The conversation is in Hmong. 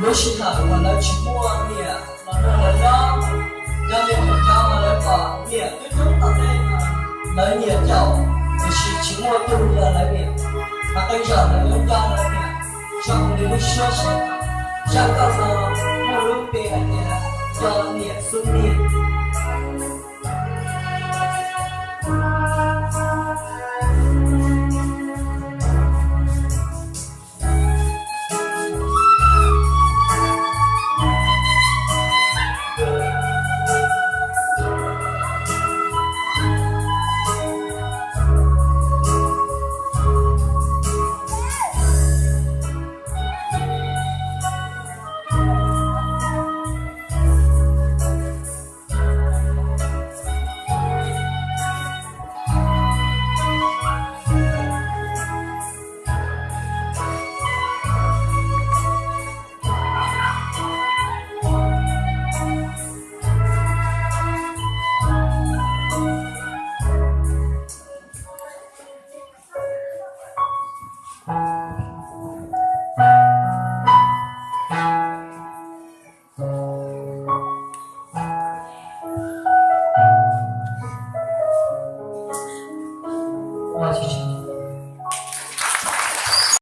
Lub sij hawm uas lawv tsis muaj niam los nrog lawv nyob, cov me nyuam cov uas lawv pom niam coob coob tom tej, lawv nyiam caum, tiam sis tsis muaj tug yog lawv niam. Qhov qee zaum lawv yuav nco lawv niam zoo li lub suab sev. Zaj nkauj no muaj lub npe hais tias nco niam xub niag.